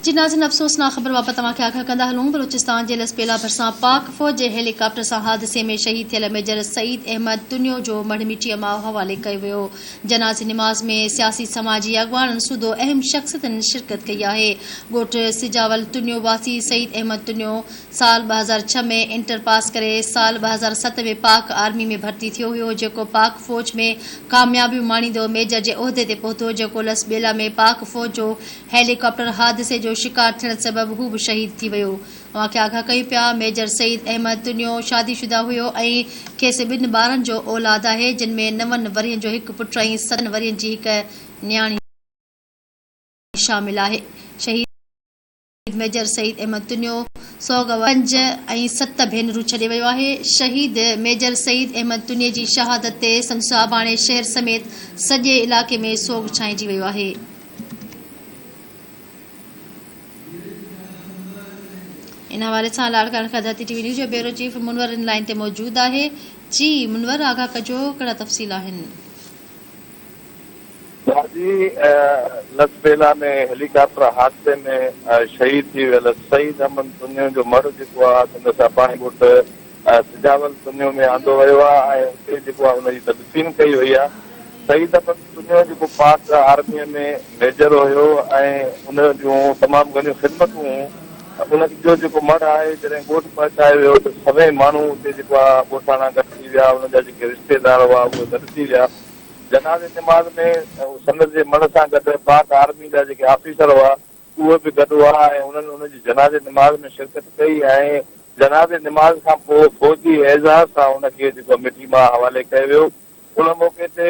جي ناظرين افسوسناڪ خبر بابت توهان کي آگاهه ڪندا هلون بلوچستان جي لسٻيلا ڀرسان پاڪ فوج جي هيلي ڪاپٽر سان حادثي ۾ شهيد ٿيل ميجر سعيد احمد تنيو جو مڙهه مٽيء ماء حوالي ڪيو ويو جنازي نماز ۾ سياسي سماجي اڳواڻن سوڌو اهم شخصيتن شرڪت ڪئي آهي ڳوٺ سجاول تنيو واسي سعيد احمد تنيو سال 2006 ۾ انٽر پاس ڪري سال 2007 ۾ پاڪ آرمي ۾ ڀرتي ٿيو هيو جيڪو پاڪ فوج ۾ ڪاميابيون ماڻيندو ميجر جي عهدي تي پهتو جيڪو لسٻيلا ۾ پاڪ فوج جو هيلي ڪاپٽر حادثي جو شڪار ٿيڻ سبب هو به شهيد ٿي ويو. اوهان کي آگاهه ڪيون پيا ميجر سعيد احمد تنيو شادي شده هيو ۽ کيس ٻن ٻارن جو اولاد آهي جن ۾ نون ورهين جو هڪ پٽ ۽ ستن ورهين جي هڪ نياڻي شامل آهي. شهيد ميجر سعيد احمد تنيو سوڳ پنج ۽ ست ڀينرون ڇڏي ويو آهي. شهيد ميجر سعيد احمد تنيي جي شهادت تي سندس اباڻي شهر سميت سڄي علائقي ۾ سوڳ ڇانئجي ويو آهي. ان حوالي سان لاڙڪاڻي کان ڌرتي ٽي وي نيوز جو بيورو چيف منور ان لائين تي موجود آهي. جي منور آگاهه ڪجو ڪهڙا تفصيل آهن. گاجي لسٻيلا ۾ هيليڪاپٽر حادثي ۾ شهيد ٿي ويل سعيد احمد تنيو جو مڙهه جيڪو آهي سندس اباڻي ڳوٺ سجاول تنيو ۾ آندو ويو آهي ۽ اتي جيڪو آهي ان جي تدفين ڪئي وئي آهي. سعيد احمد تنيو جيڪو پاڪ آرميء ۾ ميجر هيو ۽ ان جون تمام گهڻيون خدمتون هيون ان جو جيڪو مڙهه آهي جڏهن ڳوٺ پهچايو ويو ته سوين ماڻهو اتي جيڪو آهي ڳوٺاڻا گڏ ٿي ويا انهن جا جيڪي رشتيدار هئا اهي گڏ ٿي ويا. جنازي نماز ۾ سندس جي مڙهه سان گڏ پاڪ آرمي جا جيڪي آفيسر هئا اهي به گڏ هئا ۽ انهن ان جي جنازي نماز ۾ شرڪت ڪئي ۽ جنازي نماز کان پوء فوجي اعزاز سان ان کي جيڪو مٽي ماء حوالي ڪيو ويو. ان موقعي تي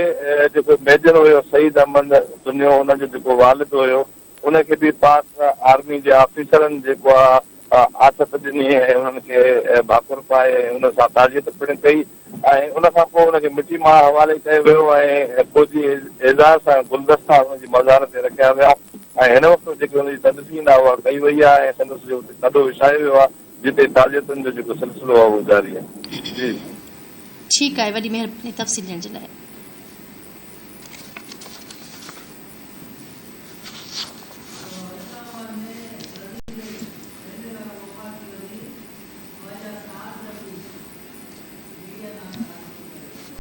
جيڪو ميجر هيو سعيد احمد تنيو ان جو جيڪو والد هيو ان کي به پاڪ آرمي جي آفيسرن جيڪو آ آٿت ڏني ۽ انهن کي ڀاڪر پائي ۽ ان سان تعزيت پڻ ڪئي ۽ ان کان پوء ان کي مٽي ماء حوالي ڪيو ويو ۽ فوجي اعزاز سان گلدستا ان جي مزار تي رکيا ويا ۽ هن وقت جيڪي ان جي تدفين آهي اها ڪئي وئي آهي ۽ سندس جو اتي تڏو وڇايو ويو آهي جتي تعزيتن جو جيڪو سلسلو آهي اهو جاري آهي. جي. ٺيڪ آهي وڏي مهرباني تفصيل ڏيڻ جي لاء.